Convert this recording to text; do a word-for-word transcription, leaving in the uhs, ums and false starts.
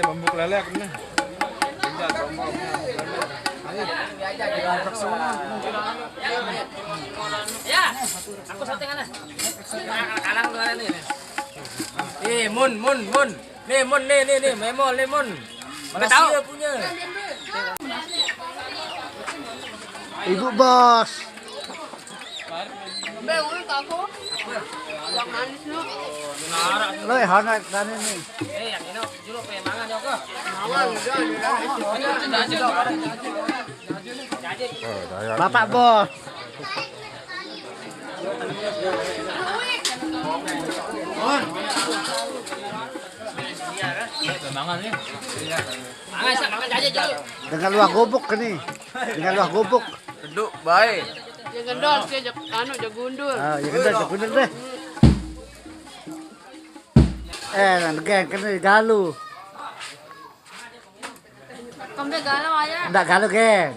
Bambu kelelek nih. Tinggal bambu. Ya, aku syuting ana. Kalang dua ni. Eh, Mun, Mun, Mun. Nih, Mun, nih, nih, nih, Memol, nih, Mun. Malaysia punya. Ibu bos. Be, urut aku. Yang manis lu. Lo hana tani nih. Eh, yang ini dulu pe mangan ya kok. Bapak bos. Mangan nih. Mangan sak makan aja dulu. Dengan luah gubuk ke nih. Dengan luah gubuk. Duduk baik. Yang gendol sih, jak- anu, jak gundul. Ah, ya gendol, ya gendol deh. Eh, nang geng kena galu. Kembe galau aja. Ndak galu geng.